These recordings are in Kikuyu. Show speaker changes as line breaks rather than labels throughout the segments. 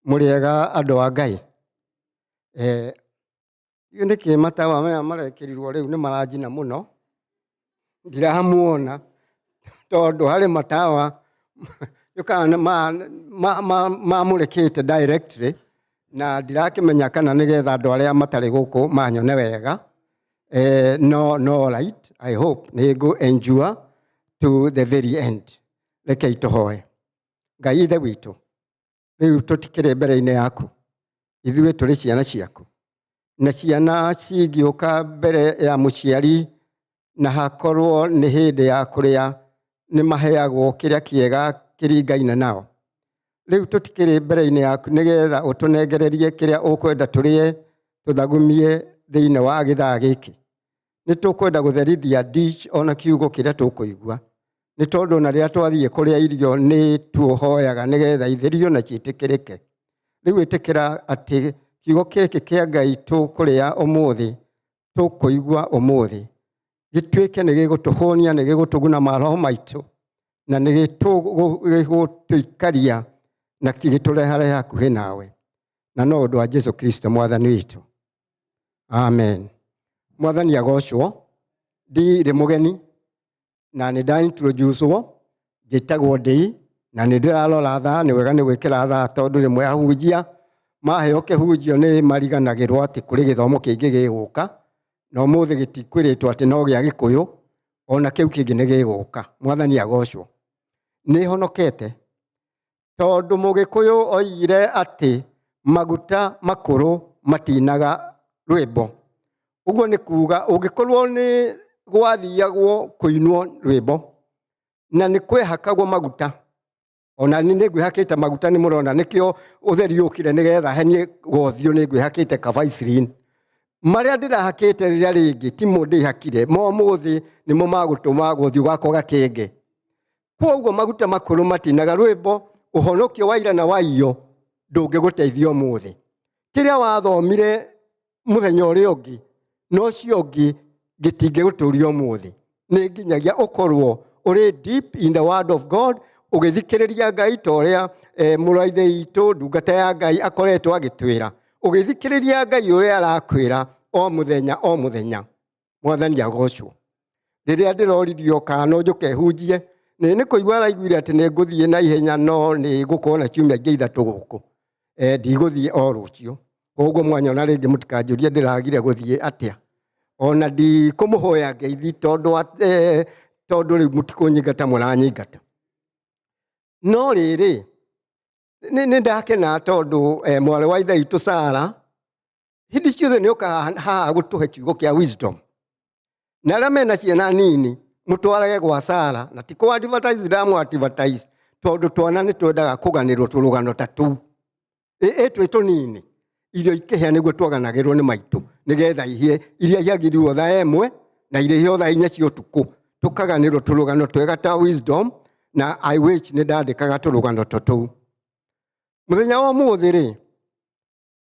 Mũrĩega andũ a Ngai. Eh, Ndiũĩ nĩkĩ matawa maya marekĩrirwo rĩu nĩ maranjina mũno, ndiramuona tondũ harĩ matawa kana mamũrĩkĩte directly na ndirakĩmenya kana nĩgetha andũ arĩa matarĩ gũkũ manyone wega. Eh, no no right, I hope nĩ ngũ endure to the very end. Rekei tũhoe. Ngai Ithe witũ, rĩu tũtikĩrĩ mbere-inĩ yaku, ithuĩ tũrĩ ciana ciaku, na ciana cingĩũka mbere ya mũciari na hakorwo nĩ hĩndĩ ya kũrĩa, nĩ maheagwo kĩrĩa kĩega kĩringaine nao. Rĩu tũtikĩrĩ mbere-inĩ yaku nĩgetha ũtũnengererie kĩrĩa ũkwenda tũrĩe tũthagumie thĩinĩ wa gĩthaa gĩkĩ. Nĩ tũkwenda gũtherithia dish ona kiugo kĩrĩa tũkũigua, nĩ tondũ ona rĩrĩa twathiĩ kũrĩa irio nĩ tuohoyaga nĩgetha itherio na ciĩtĩkĩrĩke. Rĩu ĩtĩkĩra atĩ kiugo gĩkĩ kĩa Ngai tũkũrĩa ũmũthĩ, tũkũigua ũmũthĩ, gĩtuĩke nĩ gĩgũtũhũnia, nĩ gĩgũtũguna maroho maitũ, na nĩ gĩgũtũikaria na gĩtũreharehe hakuhĩ nawe, na no ũndũ wa Jesu Kristo mwathani witũ. Amen. Mwathani agocwo. Ndirĩ mũgeni na nĩ nda introduce-wo, njĩtagwo Ndĩi na nĩ ndĩrarora thaa, nĩ wega nĩ gwĩkĩra thaa tondũ rĩmwe ahunjia maheo kĩhunjio nĩ mariganagĩrwo atĩ kũrĩ gĩthomo kĩngĩ gĩgũka, na ũmũthĩ gĩtikwĩrĩtwo atĩ no gĩa Gĩkũyũ, ona kĩu kĩngĩ nĩ gĩgũka. Mwathani agocwo. Nĩ honokete tondũ Mũgĩkũyũ oigire atĩ maguta makũrũ matinaga rwĩmbo. Ũguo nĩ kuga ũngĩkorwo nĩ gwathiagwo kũinwo rwĩmbo na nĩ kwehakagwo maguta, ona niĩ nĩ ngwĩhakĩte maguta, nĩ mũrona nĩkĩo ũtheri ũkire nĩgetha henie gothiũ, nĩ ngwĩhakĩte kavaisirini. Marĩa ndĩrahakĩte rĩrĩa rĩngĩ timo ndĩhakire, ma ũmũthĩ nĩmo magũtũma gothiũ gakwa gakenge. Kwoguo maguta makũrũ matinaga rwĩmbo, ũhonokio wa ira na wa iyo ndũngĩgũteithia ũmũthĩ. Kĩrĩa wathomire mũthenya ũrĩa ũngĩ na ũcio ũngĩ gĩtingĩgũtũria ũmũthĩ. Nĩ nginyagia ũkorwo ũrĩ deep in the word of God, ũgĩthikĩrĩria Ngai ta ũrĩa mũrũ wa Ithe witũ ndungata ya Ngai akoretwo agĩtwĩra, ũgĩthikĩrĩria Ngai ũrĩa arakwĩra o mũthenya o mũthenya. Mwathani agocwo. Rĩrĩa ndĩroririo kana no njũke hunjie, nĩ kũigua araiguire atĩ nĩ ngũthiĩ na ihenya, no nĩ ngũkorwo na ciumia ingĩ 3 gũkũ. Ndigũthiĩ o rũciũ. Koguo mwanyona rĩngĩ mũtikanjũrie ndĩragire gũthiĩ atĩa. Ona ndikũmũhoya ngeithi tondũ rĩu mũtikũnyingata mũranyingata. No rĩrĩ, nĩ ndakena tondũ mwarĩ wa ithe witũ Sara hĩndĩ ciothe nĩ okaga haha gũtũhe kiugo kĩa wisdom. Na arĩa mena ciana nini mũtwarage gwa Sara, na ti kũ advertise ndamũ advertise, tondũ twana nĩ twendaga kũganĩrwo tũrũgano ta tũu. Ĩ twĩ tũnini, irio ikĩhĩa nĩguo twaganagĩrwo nĩ maitũ nĩgetha ihĩe, iria ihagĩrirwo thaa 1 na iria ihĩo thaa 4 cia ũtukũ, tũkaganĩrwo tũrũgano twega ta wisdom, na I wish nĩ ndandĩkaga tũrũgano ta tũu. Mũthenya wa ũmũthĩ rĩ,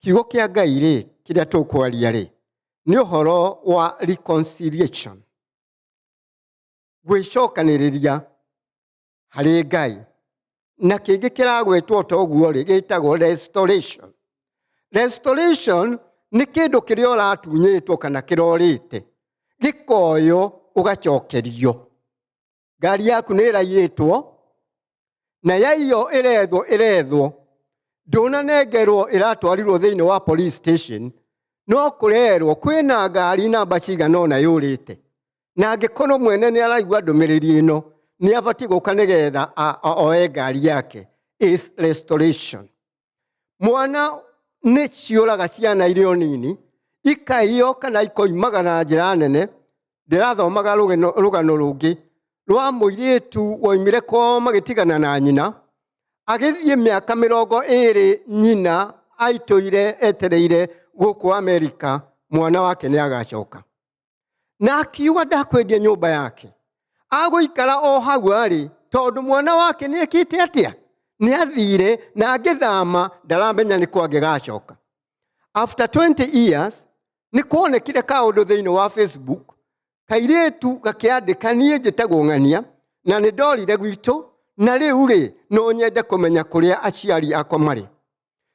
kiugo kĩa Ngai rĩ, kĩrĩa tũkwaria rĩ, nĩ ũhoro wa reconciliation, gwĩcokanĩrĩria harĩ Ngai. Na kĩngĩ kĩragwetwo ta ũguo rĩ, gĩtagwo restoration. Restoration nĩ kĩndũ kĩrĩa ũratunyĩtwo kana kĩrorĩte, gĩkoywo ũgacokerio. Ngari yaku nĩ ĩraiyĩtwo, na yaiyo ĩrethwo ĩrethwo, ndũnanengerwo, ĩratwarirwo thĩinĩ wa police station, no kũrerwo kwĩna ngari namba cigana ũna yũrĩte. Na angĩkorwo mwene nĩ araigua ndũmĩrĩri ĩno, nĩ abatiĩ gũka nĩgetha oe ngari yake. Is restoration. Mwana nĩ ciũraga ciana irĩ o nini, ikaiyo kana ikoimaga na njĩra nene. Ndĩrathomaga rũgano rũngĩ rwa mũirĩtu woimire kwao magĩtigana na nyina, agĩthiĩ mĩaka 20 nyina aitũire etereire gũkũ Amerika mwana wake nĩ agacoka. Na akiuga ndakwendia nyũmba yake, agũikara o hau arĩ, tondũ mwana wake nĩ ekĩte atĩa, nĩ athire na angĩthama ndaramenya nĩ kũ angĩgacoka. After 20 years nĩ kuonekire kaũndũ thĩinĩ wa Facebook, kairĩtu gakĩandĩka, niĩ njĩtagwo Ng'ania na nĩ ndorire gwitũ, na rĩu rĩ no nyende kũmenya kũrĩa aciari akwa marĩ.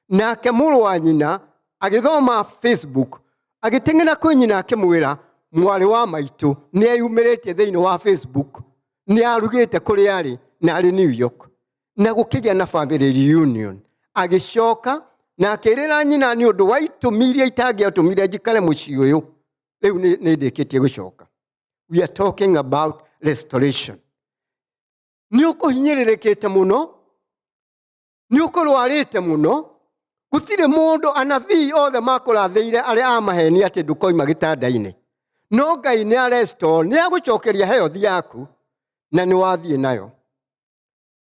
Nake mũrũ wa nyina agĩthoma Facebook, agĩteng'era kwĩ nyina akĩmwĩra, mwarĩ wa maitũ nĩ eyumĩrĩtie thĩinĩ wa Facebook, nĩ arugĩte kũrĩa arĩ na arĩ New York. Na gũkĩgĩa na family reunion. Agĩcoka na akĩrĩra nyina nĩ ũndũ wa itũmi iria itangĩatũmire njikare mũciĩ ũyũ, rĩu nĩ ndĩkĩtie gũcoka. We are talking about restoration. Nĩ ũkũhinyĩrĩrĩkĩte mũno, nĩ ũkũrwarĩte mũno, gũtirĩ mũndũ, anabii othe makũrathĩire arĩa a maheni atĩ ndũkoima gĩtanda-inĩ, no Ngai nĩ arestore, nĩ agũcokeria health yaku na nĩ wathiĩ nayo.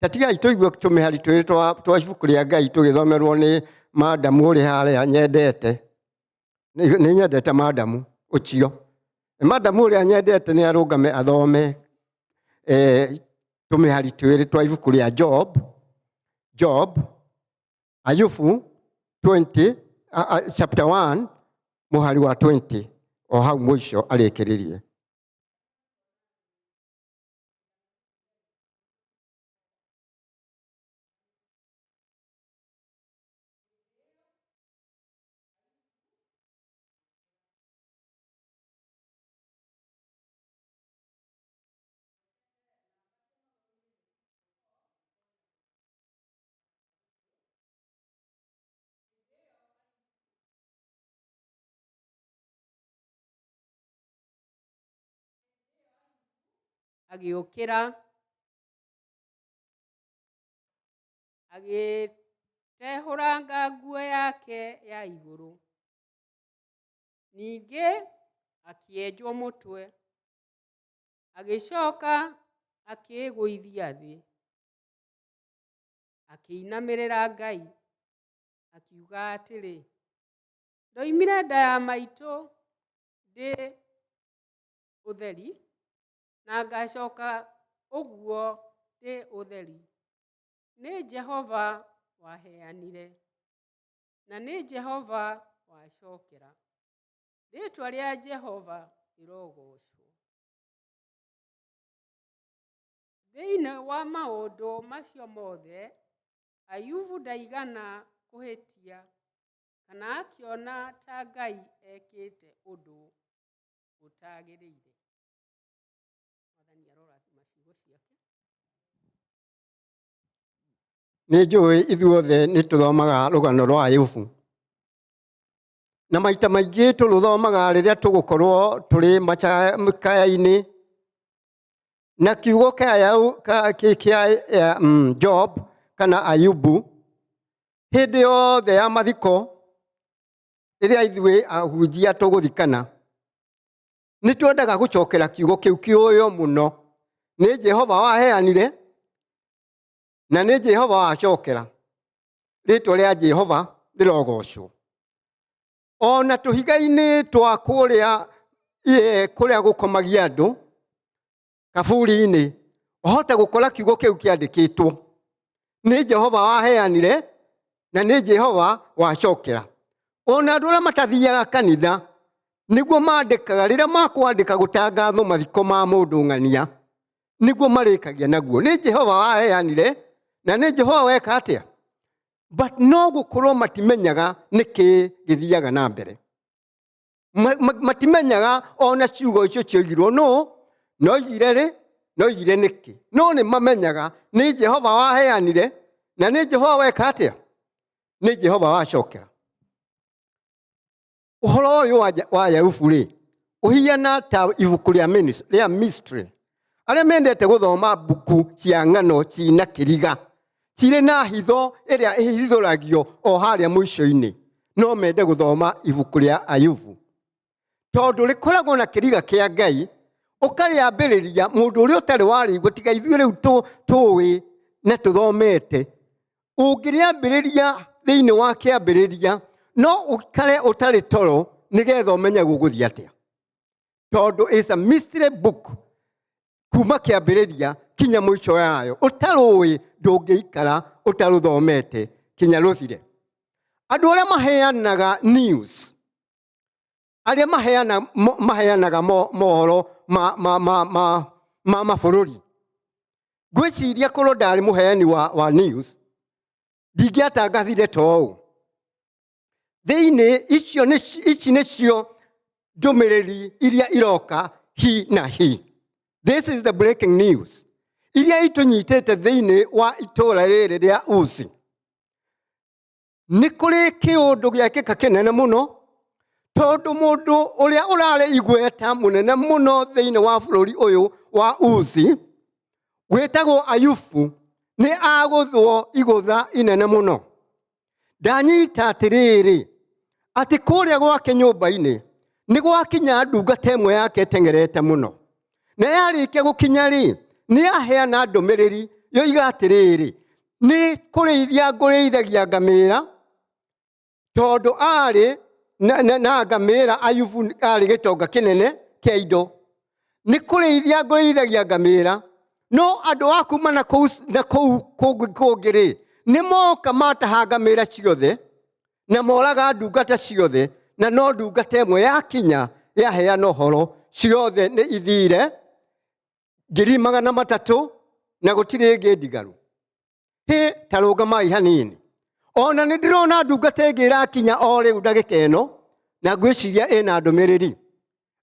Ta tigai tũigue tũmĩhari twĩrĩ twa ibuku rĩa Ngai tũgĩthomerwo nĩ madamu ũrĩ harĩa nyendete. Nĩ nyendete madamu ũcio. Madamu ũrĩa nyendete nĩ arũngame athome tũmĩhari twĩrĩ twa ibuku rĩa Job, Job, Ayubu 20, chapter 1, mũhari wa 20, o hau mũico arĩkĩrĩrie.
Agĩũkĩra, agĩtehũranga nguo yake ya igũrũ, ningĩ akĩenjwo mũtwe, agĩcoka akĩĩgũithia thĩ, akĩinamĩrĩra Ngai, akiuga atĩrĩ, ndoimire nda ya maitũ ndĩ ũtheri, na ngacoka ũguo ndĩ ũtheri. Nĩ Jehova waheanire, na nĩ Jehova wacokera. Rĩĩtwa rĩa Jehova rĩrogoocwo. Thĩinĩ wa maũndũ macio mothe, Ayubu ndaigana kũhĩtia kana akĩona ta Ngai ekĩte ũndũ ũtagĩrĩire. Mwathani arorathima ciugo ciake.
Nĩ njũĩ ithuothe nĩ tũthomaga rũgano rwa Ayubu, na maita maingĩ tũrũthomaga rĩrĩa tũgũkorwo tũrĩ macakaya-inĩ, na kiugo kĩa Job kana Ayubu hĩndĩ yothe ya mathiko, rĩrĩa ithuĩ ahunjia tũgũthikana, nĩ twendaga gũcokera kiugo kĩu kĩũyo mũno. Nĩ Jehova waheanire na nĩ Jehova wacokera. Rĩtwa rĩa Jehova rĩrogocwo. Ona tũhiga-inĩ twa kũrĩa gũkomagia andũ kaburi-inĩ, ũhota gũkora kiugo kĩu kĩandĩkĩtwo. Nĩ Jehova waheanire na nĩ Jehova wacokera. Ona andũ arĩa matathiaga kanitha nĩguo mandĩkaga, rĩrĩa makwandĩka gũtangathwo mathiko ma mũndũ ng'ania, nĩguo marĩkagia naguo. Nĩ Jehova waheanire na nĩ Jehova weka atĩa? But no gũkorwo matimenyaga nĩkĩ gĩthiaga na mbere. Matimenyaga ona ciugo icio cioigirwo nũ, noigire rĩ, noigire nĩkĩ. No nĩ mamenyaga nĩ Jehova waheanire na nĩ Jehova weka atĩa? Nĩ Jehova wacokera. Ũhoro ũyũ wa Ayubu rĩ, ũhiana ta ibuku rĩa mystery. Arĩa mendete gũthoma mbuku cia ng'ano cina kĩriga, cirĩ na hitho ĩrĩa ĩhithũragio o harĩa mũico-inĩ, no mende gũthoma ibuku rĩa Ayubu. Tondũ rĩkoragwo na kĩriga kĩa Ngai, ũkarĩambĩrĩria mũndũ ũrĩa ũtarĩ warĩigua, tiga ithuĩ rĩu tũĩ na tũthomete. Ũngĩrĩambĩrĩria thĩinĩ wa kĩambĩrĩria, no ũikare ũtarĩ toro nĩgetha ũmenye gũgũthiĩ atĩa. Tondũ it's a mystery book kuma kĩambĩrĩria kinya mũico yayo, ũtarũĩ ndũngĩikara ũtarũthomete kinya rũthire. Andũ arĩa maheanaga news, arĩa maheanaga mohoro ma mabũrũri, ngwĩciria korwo ndarĩ mũheani wa news, ndingĩatangathire ta ũũ. Thĩinĩ icio ici nĩcio ndũmĩrĩri iria iroka hi na hi. This is the breaking news iria itũnyitĩte thĩinĩ wa itũũra rĩrĩ rĩa Uzi. Nĩ kũrĩ kĩũndũ gĩakĩka kĩnene mũno, tondũ mũndũ ũrĩa ũrarĩ igweta mũnene mũno thĩinĩ wa bũrũri ũyũ wa Uzi wĩtagwo Ayubu nĩ agũthwo igũtha inene mũno. Ndanyita atĩrĩrĩ, atĩ kũrĩa gwake nyũmba-inĩ nĩ gwakinya ndungata ĩmwe yake ĩteng'erete mũno, na yarĩkia gũkinya rĩ, nĩ yaheana ndũmĩrĩri yoiga atĩrĩrĩ, nĩ kũrĩithia ngũrĩithagia ngamĩra, tondũ arĩ na ngamĩra. Ayubu arĩ gĩtonga kĩnene kĩa indo. Nĩ kũrĩithia ngũrĩithagia ngamĩra, no andũ a kuma na kũu na kũu kũngĩ kũngĩ rĩ, nĩ moka mataha ngamĩra ciothe na moraga ndungata ciothe, na no ndungata ĩmwe yakinya yaheana ũhoro, ciothe nĩ ithire 300,000 na gũtirĩ ĩngĩ ndigaru. Hĩ, ta rũgamai hanini, ona nĩ ndĩrona ndungata ĩngĩ ĩrakinya o rĩu ndagĩka ĩno, na ngwĩciria ĩna ndũmĩrĩri.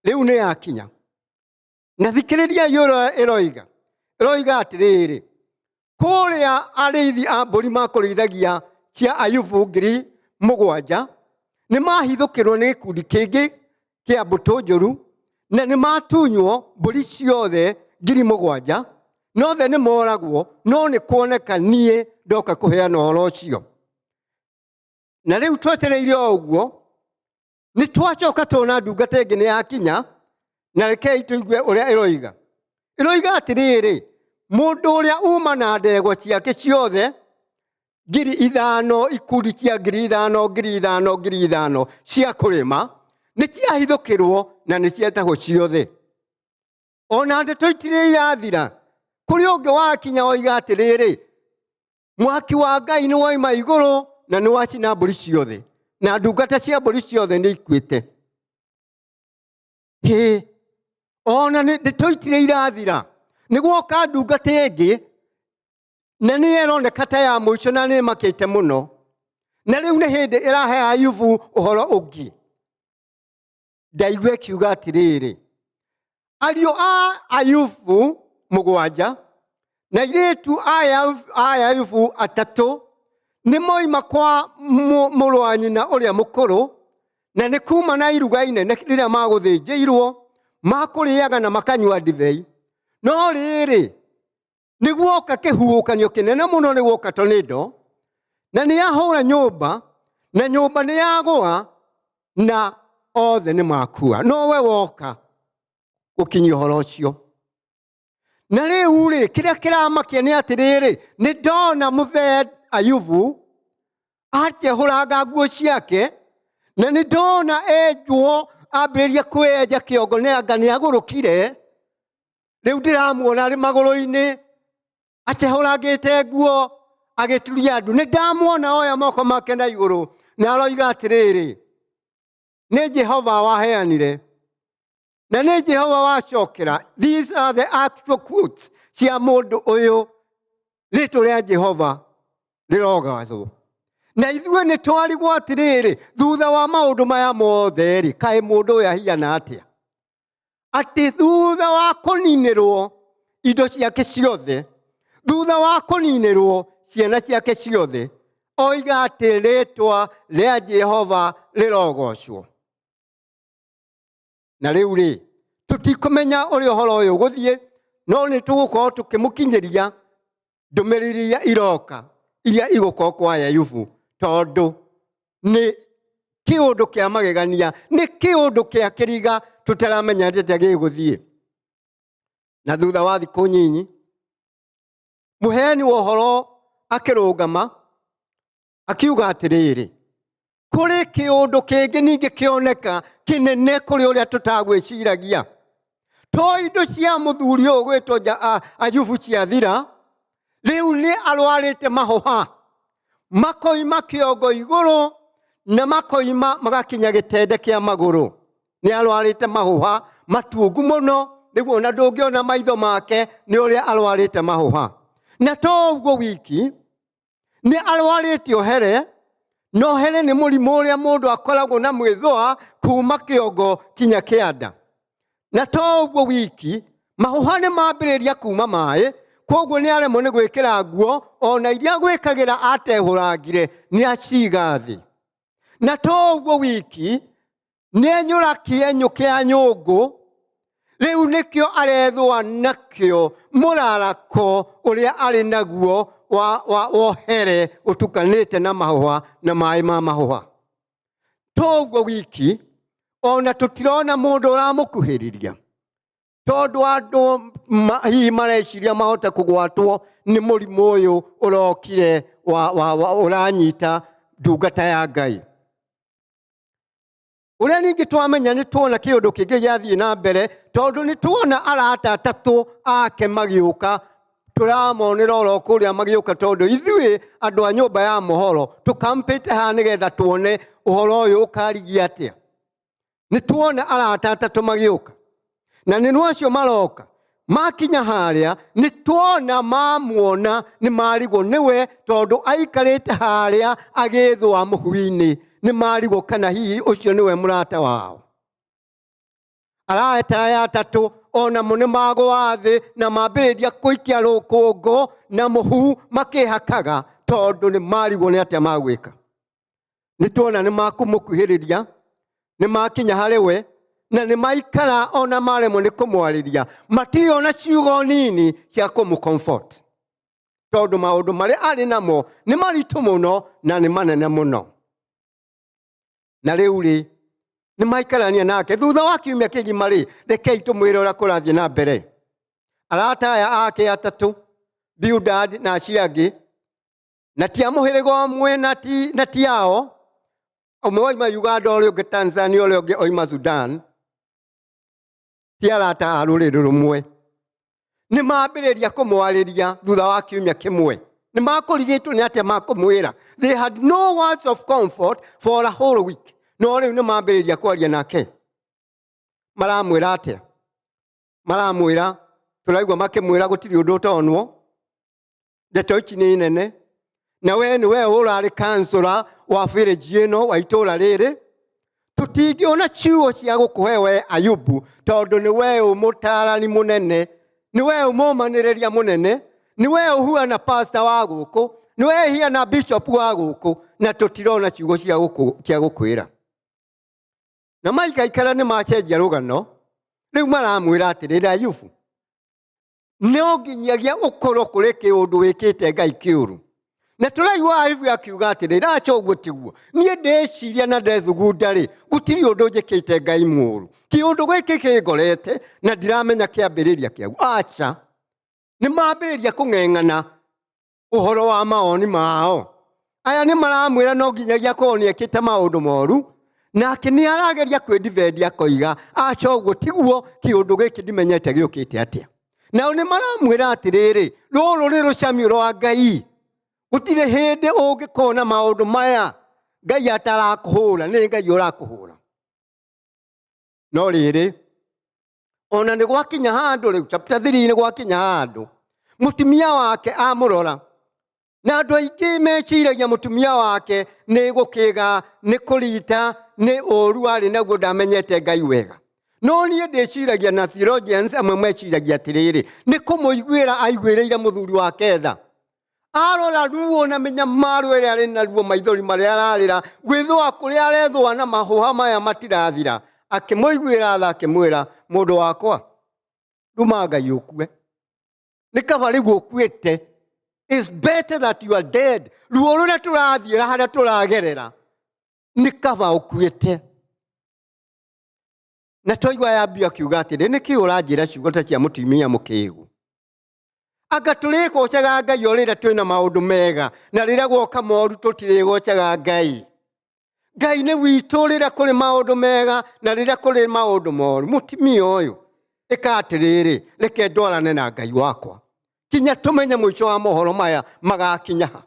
Rĩu nĩ yakinya, na thikĩrĩriai ũrĩa ĩroiga. Ĩroiga atĩrĩrĩ, kũrĩa arĩithi a mbũri makũrĩithagia cia Ayubu 7,000 nĩ mahithũkĩrwo nĩ gĩkundi kĩngĩ kĩa mbũtũ njũru, na nĩ matunywo mbũri ciothe 7,000, nothe nĩ moragwo, no nĩ kuoneka niĩ ndoka kũheana ũhoro ũcio. Na rĩu twetereire o ũguo, nĩ twacoka tuona ndungata ĩngĩ nĩ yakinya, na rekei tũigue ũrĩa ĩroiga. Ĩroiga atĩrĩrĩ, mũndũ ũrĩa uma na ndegwa ciake ciothe 5,000, ikundi cia 5,000, 5,000, 5,000 cia kũrĩma, nĩ ciahithũkĩrwo na nĩ cietagwo ciothe. Ona ndeto itirĩ irathira, kũrĩ ũngĩ wakinya oiga atĩrĩrĩ, mwaki wa Ngai nĩ woima igũrũ na nĩ wacina mbũri ciothe, na ndungata cia mbũri ciothe nĩ ikuĩte. Hĩ, ona nĩ ndeto itirĩ irathira, nĩ gwoka ndungata ĩngĩ, na nĩ ĩroneka ta ya mũico na nĩ ĩmakĩte mũno, na rĩu nĩ hĩndĩ ĩrahe Ayubu ũhoro ũngĩ. Ndaigua ĩkiuga atĩrĩrĩ, ariũ a Ayubu 7 na airĩtu a Ayubu 3 nĩ moima kwa mũrũ wa nyina ũrĩa mũkũrũ, na nĩ kuma na iruga inene rĩrĩa magũthĩnjĩirwo, makũrĩaga na makanyua ndibei. No rĩrĩ, nĩ guoka kĩhuhũkanio kĩnene mũno, nĩ guoka tornado, na nĩ yahũra nyũmba, na nyũmba nĩ yagũa, na othe nĩ makua, no we woka gũkinyia ũhoro ũcio. Na rĩu rĩ, kĩrĩa kĩramakia nĩ atĩrĩrĩ, nĩ ndona mũthee Ayubu akĩhũranga nguo ciake, na nĩ ndona enjwo ambĩrĩria kwĩenja kĩongo, nĩ anga nĩ agũrũkire. Rĩu ndĩramuona arĩ magũrũ-inĩ acehũrangĩte nguo agĩturia andũ. Nĩ ndamuona oya moko make na igũrũ na aroiga atĩrĩrĩ, nĩ Jehova waheanire na nĩ Jehova wacokera. These are the actual quotes cia mũndũ ũyũ. Rĩtwa rĩa Jehova rĩrogacwo. Na ithuĩ nĩ twarigwo atĩrĩrĩ, thutha wa maũndũ maya mothe rĩ, kaĩ mũndũ ũyũ ahiana atĩa, atĩ thutha wa kũninĩrwo indo ciake ciothe, thutha wa kũninĩrwo ciana ciake ciothe, oiga atĩ rĩtwa rĩa Jehova rĩrogocwo. Na rĩu rĩ, tũtikũmenya ũrĩa ũhoro ũyũ ũgũthiĩ, no nĩ tũgũkorwo tũkĩmũkinyĩria ndũmĩrĩri iria iroka, iria igũkorwo kwa Ayubu, tondũ nĩ kĩũndũ kĩa magegania, nĩ kĩũndũ kĩa kĩriga tũtaramenya atĩa gĩgũthiĩ. Na thutha wa thikũ nyinyi, mũheani wa ũhoro akĩrũgama akiuga atĩrĩrĩ, kũrĩ kĩũndũ kĩngĩ ningĩ kĩoneka kĩnene kũrĩ ũrĩa tũtagwĩciragia. To indo cia mũthuri ũyũ gwĩtwo Ayubu ciathira, rĩu nĩ arwarĩte mahũha, makoima kĩongo igũrũ na makoima magakinya gĩtende kĩa magũrũ. Nĩ arwarĩte mahũha matuungu mũno, nĩguo ona ndũngĩona maitho make nĩ ũrĩa arwarĩte mahũha. Na to ũguo wiki, nĩ arwarĩte ũhere, No here nĩ mũrimũ ũrĩa mũndũ akoragwo na mwĩthũa kuma kĩongo kinya kĩanda. Na to ũguo wiki, mahũha nĩ mambĩrĩria kuma maĩ, koguo nĩ aremwo nĩ gwĩkĩra nguo ona iria gwĩkagĩra atehũrangire nĩ aciga thĩ. Na to ũguo wiki, nĩ enyũra kĩenyũ kĩa nyũngũ, rĩu nĩkĩo arethũa nakĩo mũrarako ũrĩa arĩ naguo wa wohere ũtukanĩte na mahũa na maĩ ma mahũa. To ũguo wiki, ona tũtirona mũndũ ũramũkuhĩrĩria, tondũ andũ hihi mareciria mahote kũgwatwo nĩ mũrimũ ũyũ ũrokire ũranyita ndungata ya Ngai. Ũrĩa ningĩ twamenya nĩ tuona kĩũndũ kĩngĩ gĩathiĩ na mbere, tondũ nĩ tuona arata atatũ ake magĩũka, tũramonera oro kũrĩa magĩũka, tondũ ithuĩ andũ a nyũmba ya mohoro tũkampĩte haha nĩgetha tuone ũhoro ũyũ ũkarigia atĩa. Nĩ tuona arata atatũ magĩũka, na nĩ acio maroka makinya harĩa nĩ tuona mamuona nĩ marigwo nĩwe, tondũ aikarĩte harĩa agĩthũa mũhu-inĩ, nĩ marigwo kana hihi ũcio nĩwe mũrata wao. Arata aya atatũ onamo nĩ magũa thĩ na mambĩrĩria kũikia rũkũngũ na mũhu makĩhakaga, tondũ nĩ marigwo nĩ atĩa magwĩka. Nĩ tuona nĩ makũmũkuhĩrĩria, nĩ makinya harĩ we, na nĩ maikara ona maremwo nĩ kũmwarĩria, matirĩ ona ciugo nini cia kũmũ-comfort, tondũ maũndũ marĩa arĩ namo nĩ maritũ mũno na nĩ manene mũno. Na rĩu rĩ, nĩ maikarania nake thutha wa kiumia kĩgima rĩ, rekei tũmwĩre ũrĩa kũrathiĩ na mbere. Arata aya ake atatũ, Bildad na acio angĩ, na ti a mũhĩrĩga ũmwe na ti ao, ũmwe oima Uganda, ũrĩa ũngĩ Tanzania, ũrĩa ũngĩ oima Sudan, ti arata a rũrĩrĩ rũmwe. Nĩ mambĩrĩria kũmwarĩria thutha wa kiumia kĩmwe. Nĩ makũrigĩtwo nĩ atĩa makũmwĩra. They had no words of comfort for a whole week. No rĩu nĩ mambĩrĩria kwaria nake. Maramwĩra atĩa? Maramwĩra, tũraigua makĩmwĩra gũtirĩ ũndũ ũtonwo, ndeto ici nĩ nene, na we nĩ we ũrarĩ kansũra wa village ĩno, wa itũũra rĩrĩ, tũtingĩona ciugo cia gũkũhe we Ayubu, tondũ nĩ we ũmũtaarani mũnene, nĩ we ũmũmanĩrĩria mũnene, nĩ we ũhuana pastor wa gũkũ, nĩ we hiana bishop wa gũkũ, na tũtirona ciugo cia gũkwĩra. Na maikaikara nĩ macenjia rũgano, rĩu maramwĩra atĩrĩrĩ, Ayubu, no nginyagia ũkorwo kũrĩ kĩũndũ wĩkĩte Ngai kĩũru. Na tũraigua Ayubu akiuga atĩrĩrĩ, acha ũguo tiguo, niĩ ndĩciria na ndethugunda rĩ, gũtirĩ ũndũ njĩkĩte Ngai mũũru, kĩũndũ gĩkĩ kĩngorete na ndiramenya kĩambĩrĩria kĩaguo. Acha, nĩ mambĩrĩria kũng'eng'ana ũhoro wa mawoni mao. Aya nĩ maramwĩra no nginyagia akorwo nĩ ekĩte maũndũ moru, nake nĩ arageria kwĩdifendi akoiga aca ũguo tiguo, kĩũndũ gĩkĩ ndimenyete gĩũkĩte atĩa. Nao nĩ maramwĩra atĩrĩrĩ, rũrũ nĩ rũcamio rwa Ngai, gũtirĩ hĩndĩ ũngĩkona maũndũ maya Ngai atarakũhũra, nĩ Ngai ũrakũhũra. No rĩrĩ, ona nĩ gwakinya handũ rĩu, chapter 3 nĩ gwakinya handũ mũtumia wake amũrora, na andũ aingĩ meciragia mũtumia wake nĩ gũkĩga, nĩ kũrita, nĩ ũru arĩ naguo, ndamenyete Ngai wega. No niĩ ndĩciragia, na theologians amwe meciragia atĩrĩrĩ, nĩ kũmũiguĩra aiguĩrĩire mũthuri wake tha. Arora ruo na mĩnyamaro ĩrĩa arĩ naruo, maithori marĩa ararĩra, gwĩthũa kũrĩa arethũa na mahũha maya matirathira, akĩmũiguĩra tha, akĩmwĩra, mũndũ wakwa, ruma Ngai ũkue, nĩ kaba rĩu ũkuĩte. It's better that you are dead. Ruo rũrĩa tũrathiĩra, harĩa tũragerera, nĩ kaba ũkuĩte. Na twaigua Ayubu akiuga atĩrĩ, nĩkĩ ũranjĩra ciugo ta cia mũtumia mũkĩgu? Anga tũrĩgocaga Ngai o rĩrĩa twĩna maũndũ mega, na rĩrĩa gwoka moru tũtirĩgocaga Ngai. Ngai nĩ witũ rĩrĩa kũrĩ maũndũ mega na rĩrĩa kũrĩ maũndũ moru. Mũtumia ũyũ, ĩka atĩrĩrĩ, reke ndwarane na Ngai wakwa kinya tũmenye mũico wa mohoro maya magakinya ha.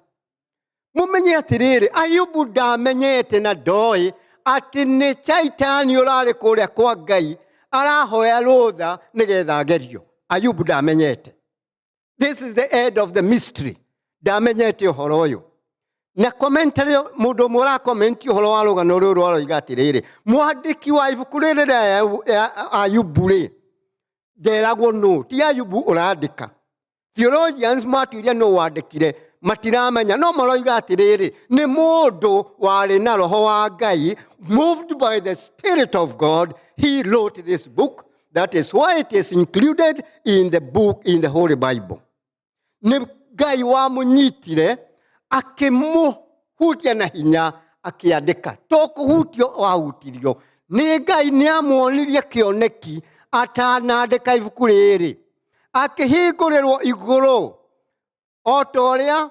Mũmenye atĩrĩrĩ, Ayubu ndamenyete na ndoĩ atĩ nĩ Shaitani ũrarĩ kũrĩa kwa Ngai arahoya rũtha nĩgetha agerio. Ayubu ndamenyete. This is the end of the mystery. Ndamenyete ũhoro ũyũ. Na commentary, mũndũ ũmwe ũrakomenti ũhoro wa rũgano rũrũ aroiga atĩrĩrĩ, mwandĩki wa ibuku rĩrĩ rĩa Ayubu rĩ, nderagwo nũ, ti Ayubu ũrandĩka. Theologians matuire nũ wandĩkire matiramenya, no maroiga atĩrĩrĩ, nĩ mũndũ warĩ na roho wa Ngai, moved by the Spirit of God, he wrote this book. That is why it is included in the book, in the Holy Bible. Nĩ Ngai wamũnyitire, akĩmũhutia na hinya, akĩandĩka. To kũhutio wahutirio nĩ Ngai, nĩ amuonirie kĩoneki atanandĩka ibuku rĩrĩ, akĩhingũrĩrwo igũrũ o ta ũrĩa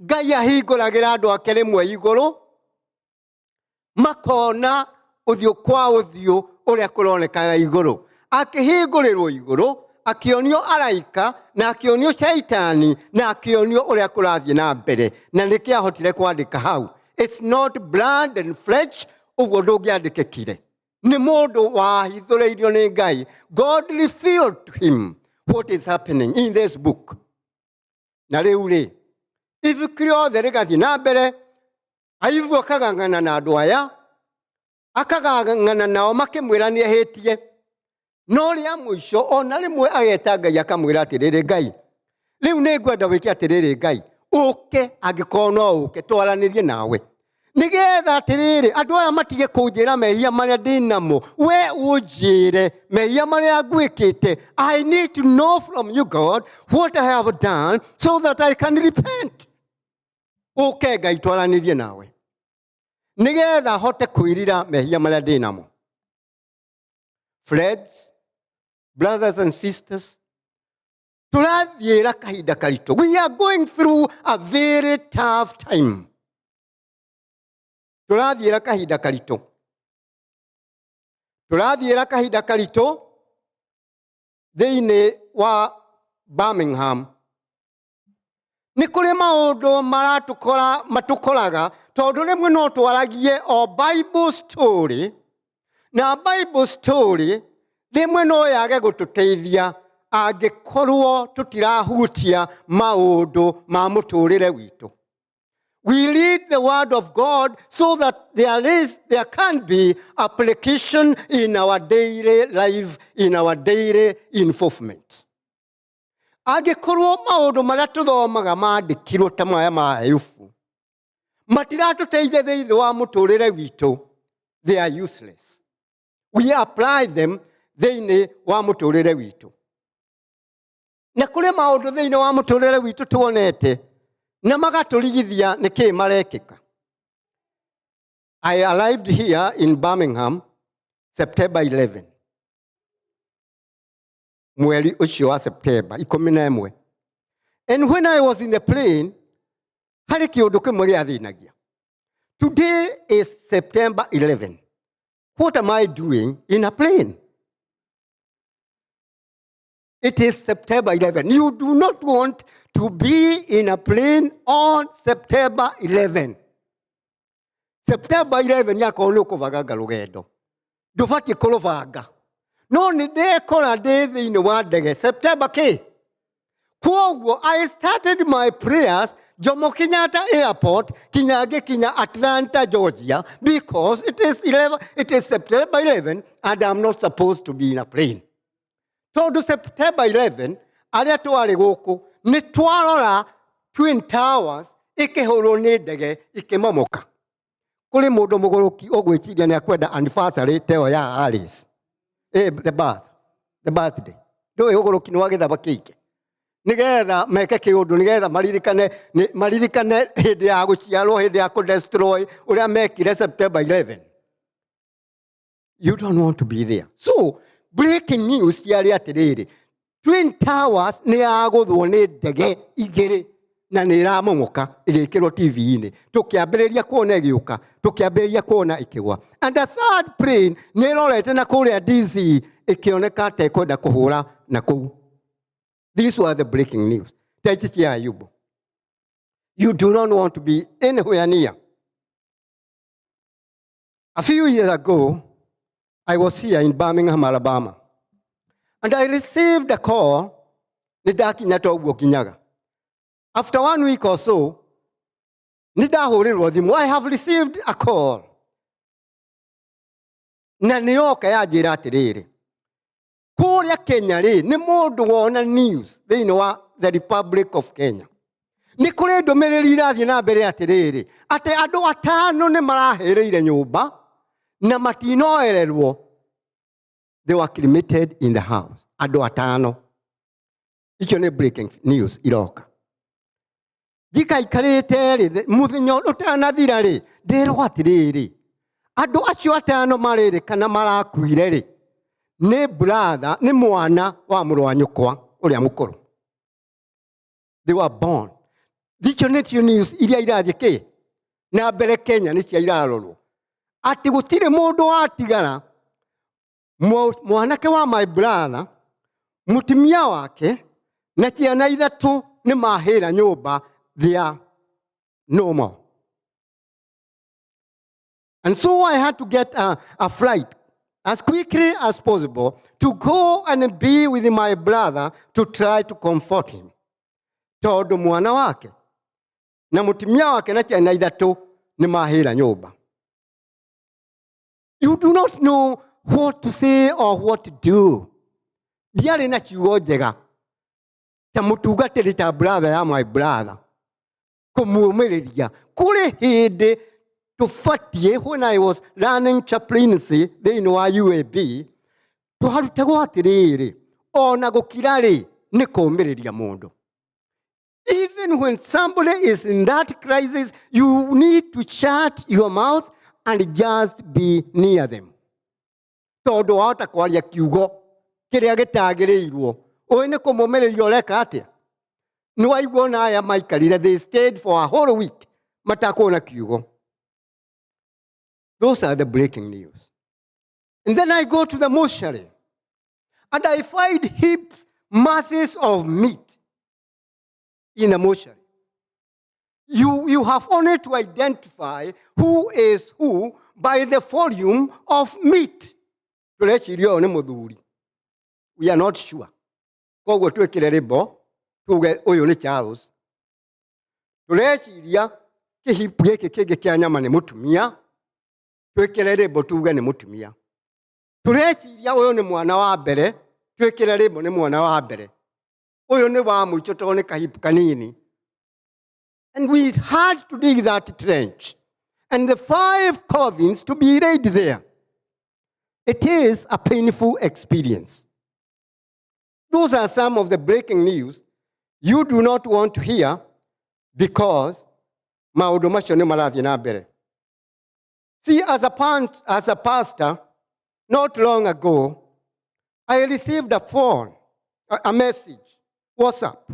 Ngai ahingũragĩra andũ ake rĩmwe igũrũ, makona ũthiũ kwa ũthiũ ũrĩa kũronekaga igũrũ. Akĩhingũrĩrwo igũrũ, akĩonio araika na akĩonio Shaitani na akĩonio ũrĩa kũrathiĩ na mbere, na nĩkĩo ahotire kwandĩka hau. It's not blood and flesh, ũguo ndũngĩandĩkĩkire. Nĩ mũndũ wahithũrĩirio nĩ Ngai. God revealed to him what is happening in this book. Na rĩu rĩ, ibuku rĩothe rĩgathiĩ na mbere, Ayubu akagang'ana na andũ aya, akagang'ana nao makĩmwĩra nĩ ehĩtie. No rĩa mũico ona rĩmwe ageta Ngai, akamwĩra atĩrĩrĩ, "Ngai, rĩu nĩ ngwenda wĩke atĩrĩrĩ, Ngai, ũke, angĩkorwo no ũke twaranĩrie nawe, nĩgetha atĩrĩrĩ, andũ aya matige kũnjĩra mehia marĩa ndĩ namo, we ũnjĩre mehia marĩa ngwĩkĩte. I need to know from you, God, what I have done so that I can repent. Ũke Ngai, twaranĩrie nawe, nĩgetha hote kwĩrira mehia marĩa ndĩ namo." Friends, brothers and sisters, tũrathiĩra kahinda karitũ. We are going through a very tough time. Tũrathiĩra kahinda karitũ, tũrathiĩra kahinda karitũ thĩinĩ wa Birmingham. Nĩ kũrĩ maũndũ maratũkora, matũkoraga, tondũ rĩmwe no twaragie o Bible story, na Bible story rĩmwe no yage gũtũteithia angĩkorwo tũtirahutia maũndũ ma mũtũrĩre witũ. We read the word of God so that there can be application in our daily life, in our daily involvement. Angĩkorwo maũndũ marĩa tũthomaga mandĩkirwo ta maya ma Ayubu matiratũteithia thĩinĩ wa mũtũrĩre witũ, they are useless. We apply them thĩinĩ wa mũtũrĩre witũ. Na kũrĩ maũndũ thĩinĩ wa mũtũrĩre witũ tuonete na magatũrigithia nĩkĩ marekĩka. I arrived here in Birmingham September 11, mweri ũcio wa September 11, and when I was in the plane, harĩ kĩũndũ kĩmwe gĩathĩnagia. Today is September 11. What am I doing in a plane? It is September 11. You do not want to be in a plane on September 11. September 11 yakorwo nĩ ũkũbanganga rũgendo, ndũbatiĩ kũrũbanga. No nĩ ndekora ndĩ thĩinĩ wa ndege September kĩ. Kwoguo I started my prayers Jomo Kenyatta Airport kinya ngĩkinya Atlanta, Georgia, because it is 11, it is September 11 and I'm not supposed to be in a plane. Tondũ September 11 arĩa twarĩ gũkũ nĩ twarora Twin Towers ikĩhũrwo nĩ ndege, ikĩmomoka. Kũrĩ mũndũ mũgũrũki ũgwĩciria nĩ akwenda anniversary ta ĩyo ya Alice, the birthday? Ndũĩ ũgũrũki nĩ wa gĩthaba kĩingĩ, nĩgetha meke kĩũndũ, nĩgetha maririkane, maririkane hĩndĩ ya gũciarwo, hĩndĩ ya kũdestroy ũrĩa mekire September 11. You don't want to be there. So breaking news ciarĩ atĩrĩrĩ, Twin Towers nĩ yagũthwo nĩ ndege igĩrĩ na nĩ ĩramomoka, ĩgĩkĩrwo TV-inĩ. Tũkĩambĩrĩria kuona ĩgĩũka, tũkĩambĩrĩria kuona ĩkĩgwa, and the third plane nĩ ĩrorete na kũrĩa DC, ĩkĩoneka ta ĩkwenda kũhũra na kũu. These were the breaking news. Ta ici cia Ayubu, you do not want to be anywhere near. A few years ago, I was here in Birmingham, Alabama, and I received a call. Nĩ ndakinya to ũguo nginyaga. After one week or so, Nĩ ndahũrĩrwo thimũ. I have received a call. Na nĩ yoka yanjĩra atĩrĩrĩ, kũrĩa Kenya rĩ, nĩ mũndũ wona news thĩinĩ wa the Republic of Kenya. Nĩ kũrĩ ndũmĩrĩri irathiĩ na mbere atĩrĩrĩ, atĩ andũ atano nĩ marahĩrĩire nyũmba na matinoererwo. They were cremated in the house. Andũ atano. Icio nĩ breaking news iroka. Njikaikarĩte rĩ, mũthenya ũtanathira rĩ, ndĩrwo atĩrĩrĩ, andũ acio atano marĩrĩ kana marakuire rĩ, nĩ brother, nĩ mwana wa mũrũ wa nyũkwa ũrĩa mũkũrũ. They were born. Icio nĩcio news iria irathiĩ kĩ na mbere Kenya, nĩ cia irarorwo atĩ gũtirĩ mũndũ watigara. Mwanake wa my brother, mũtumia wake na ciana ithatũ nĩ mahĩra nyũmba. They are no more. And so I had to get a flight as quickly as possible to go and be with my brother to try to comfort him, tondũ mwana wake na mũtumia wake na ciana ithatũ nĩ mahĩra nyũmba. You do not know what to say or what to do. Ndiarĩ na ciugo njega ta mũtungatĩri, ta brother ya my brother, kũmũmĩrĩria. Kũrĩ hĩndĩ tũbatiĩ, when I was learning chaplaincy thĩinĩ wa UAB, twarutagwo atĩrĩrĩ, ona gũkira rĩ, nĩ kũũmĩrĩria mũndũ. Even when somebody is in that crisis, you need to shut your mouth and just be near them, tondũ wahota kwaria kiugo kĩrĩa gĩtagĩrĩirwo, ũĩ nĩ kũmũmĩrĩria ũreka atĩa. Nĩ waigua ona aya maikarire, they stayed for a whole week matakuona kiugo. Those are the breaking news. And then I go to the mortuary and I find heaps, masses of meat in the mortuary. You have only to identify who is who by the volume of meat. Tũreciria ũyũ nĩ mũthuri, we are not sure, koguo twĩkĩre rĩmbo tuge ũyũ nĩ Charles. Tũreciria kĩhipu gĩkĩ kĩngĩ kĩa nyama nĩ mũtumia, twĩkĩre rĩmbo tuge nĩ mũtumia. Tũreciria ũyũ nĩ mwana wa mbere, twĩkĩre rĩmbo nĩ mwana wa mbere. Ũyũ nĩ wa mũico tondũ nĩ kahipu kanini. And we had to dig that trench and the five coffins to be laid there. It is a painful experience. Those are some of the breaking news you do not want to hear, because maũndũ macio nĩ marathiĩ na mbere. See, as a pastor, not long ago, I received a phone, a message, WhatsApp.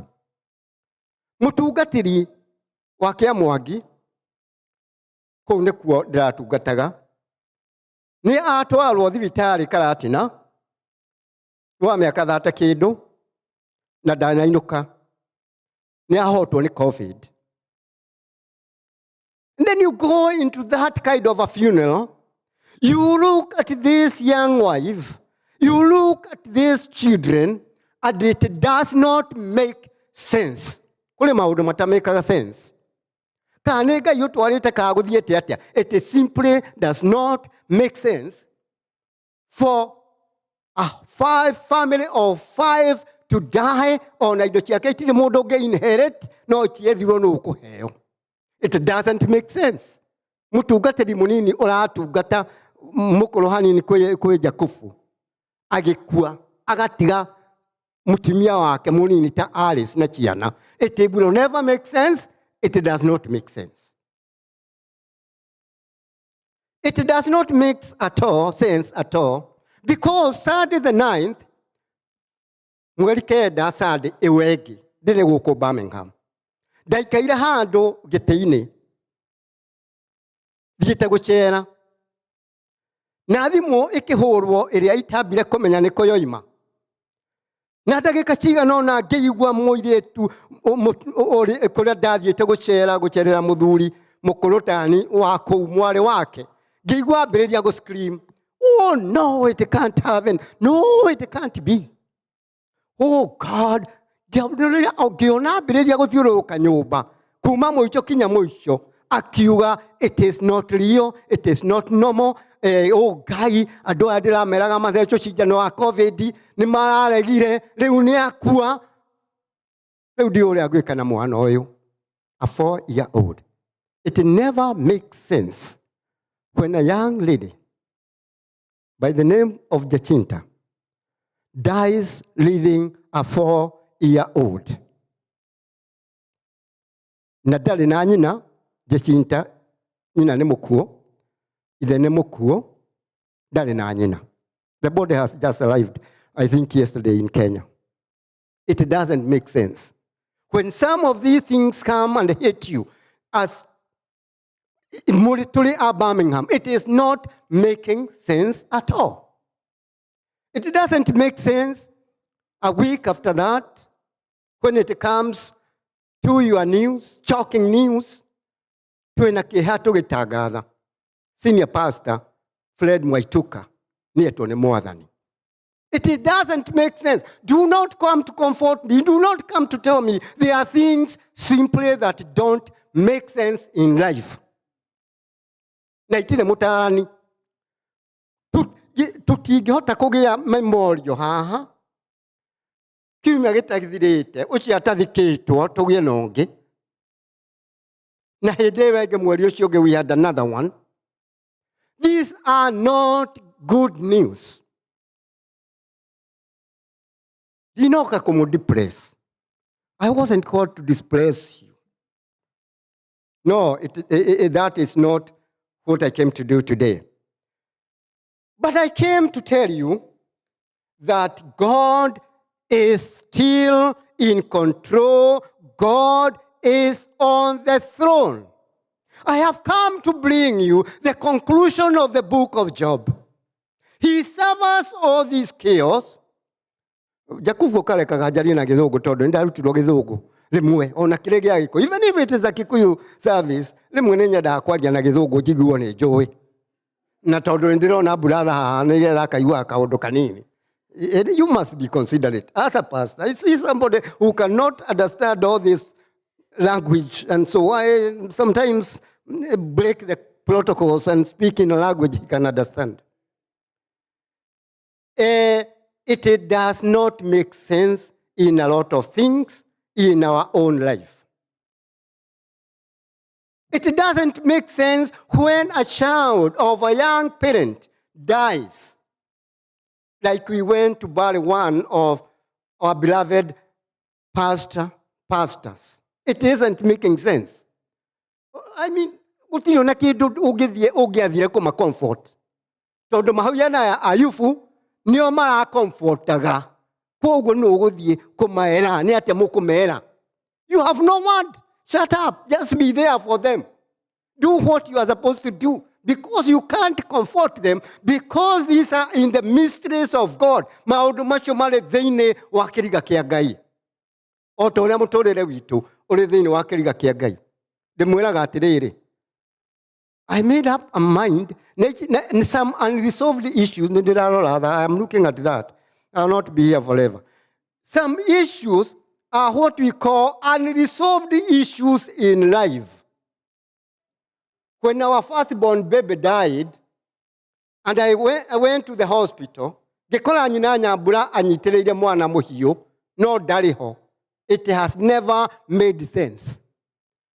Mũtungatĩri wa Kĩamwangi, kũu nĩkuo ndĩratungataga, nĩ atwarwo thibitarĩ Karatina, wa mĩaka 30 kĩndũ, na ndanainũka. Nĩ ahotwo nĩ COVID. And then you go into that kind of a funeral, you look at this young wife, you look at these children, and it does not make sense. Kũrĩ maũndũ matamekaga sense. Kana nĩ Ngai ũtwarĩte kana gũthiĩte atĩa? It simply does not make sense for a five family of five to die, ona indo ciake itirĩ mũndũ ũngĩ inherit, no ciethirwo nũ ũkũheo. It doesn't make sense. Mũtungatĩri mũnini ũratungata mũkũrũ hanini kwĩ Jakubu agĩkua, agatiga mũtumia wake mũnini ta Alice na ciana. It will never make sense. It does not make sense. It does not make at all sense at all, because Sunday the 9th, 9, Sunday ĩyo ĩngĩ, ndĩrĩ gũkũ Birmingham, ndaikaire handũ gĩtĩ-inĩ thiĩte gũcera, na thimũ ĩkĩhũrwo ĩrĩa itambire kũmenya nĩkũ yoima, na ndagĩka cigana ũna ngĩigua mũirĩtu kũrĩa ndathiĩte gũcera, gũcerera mũthuri mũkũrũ tani wa kũu, mwarĩ wake, ngĩigua ambĩrĩria gũ scream, "Oh no, it can't happen. No, it can't be. Oh God." Ngĩona ambĩrĩria gũthiũrũrũka nyũmba kuma mũico kinya mũico. Akiuga it is not real, it is not normal. Oh Ngai, andũ aya ndĩrameraga mathecwo cindano wa COVID nĩ mararegire, rĩu nĩ akua. Rĩu ndiũĩ ũrĩa ngwĩka na mwana ũyũ. A 4-year-old. It never makes sense when a young lady by the name of Jacinta dies leaving a 4-year-old. Na ndarĩ na nyina, Jacinta, nyina nĩ mũkuũ, ithe nĩ mũkuũ, ndarĩ na nyina. The body has just arrived, I think, yesterday in Kenya. It doesn't make sense. When some of these things come and hit you, as tũrĩ a Birmingham, it is not making sense at all. It doesn't make sense a week after that, when it comes to your news, shocking news, twĩna kĩeha tũgĩtangatha. Senior Pastor Fred Mwaituka nĩetwo nĩ Mwathani. It doesn't make sense. Do not come to comfort me. Do not come to tell me there are things simply that don't make sense in life. Na itirĩ mũtarani. Tũtingĩhota kũgĩa memorial haha. Kiumia gĩtathirĩte, ũcio atathikĩtwo tũgĩe na ũngĩ. Na hĩndĩ ĩyo ĩngĩ mweri ũcio ũngĩ we had another one. These are not good news. Ndinoka kũmũ-depress. I wasn't called to depress you. No, that is not what I came to do today. But I came to tell you that God is still in control. God is on the throne. I have come to bring you the conclusion of the book of Job. He suffers all this chaos. Jakubu karekaga njarie na gĩthũngũ tondũ nĩndarutirwo gĩthũngũ rĩmwe ona kĩrĩ gĩa gĩkũyũ. Even if it is a Kikuyu service, rĩmwe nĩ nyendaga kwaria na gĩthũngũ njiguo nĩ njũĩ. Na tondũ nĩ ndĩrona brother haha nĩgetha akaiguaga kaũndũ kanini. You must be considerate. As a pastor, I see somebody who cannot understand all this language, and so I sometimes break the protocols and speak in a language he can understand. It does not make sense in a lot of things in our own life. It doesn't make sense when a child of a young parent dies. Like we went to bury one of our beloved pastors. It isn't making sense. I mean, gũtirĩ na kĩndũ ũngĩthiĩ ũngĩathire kũma comfort. Tondũ mahuana ya Ayubu nĩo mara-comfortaga. Koguo nũ ũgũthiĩ kũmera, nĩ atĩa mũkũmera? You have no word. Shut up. Just be there for them. Do what you are supposed to do. Because you can't comfort them, because these are in the mysteries of God. Maũndũ macio marĩ thĩinĩ wa kĩriga kĩa Ngai. O ta ũrĩa mũtũrĩre witũ ũrĩ thĩinĩ wa kĩriga kĩa Ngai. Ndĩmwĩraga atĩrĩrĩ, I made up a mind, some unresolved issues, nĩ ndĩrarora, I am looking at that. I will not be here forever. Some issues are what we call unresolved issues in life. When our firstborn baby died, and I went to the hospital, ngĩkora nyina Nyambura anyitĩrĩire mwana mũhiũ, no ndarĩ ho. It has never made sense.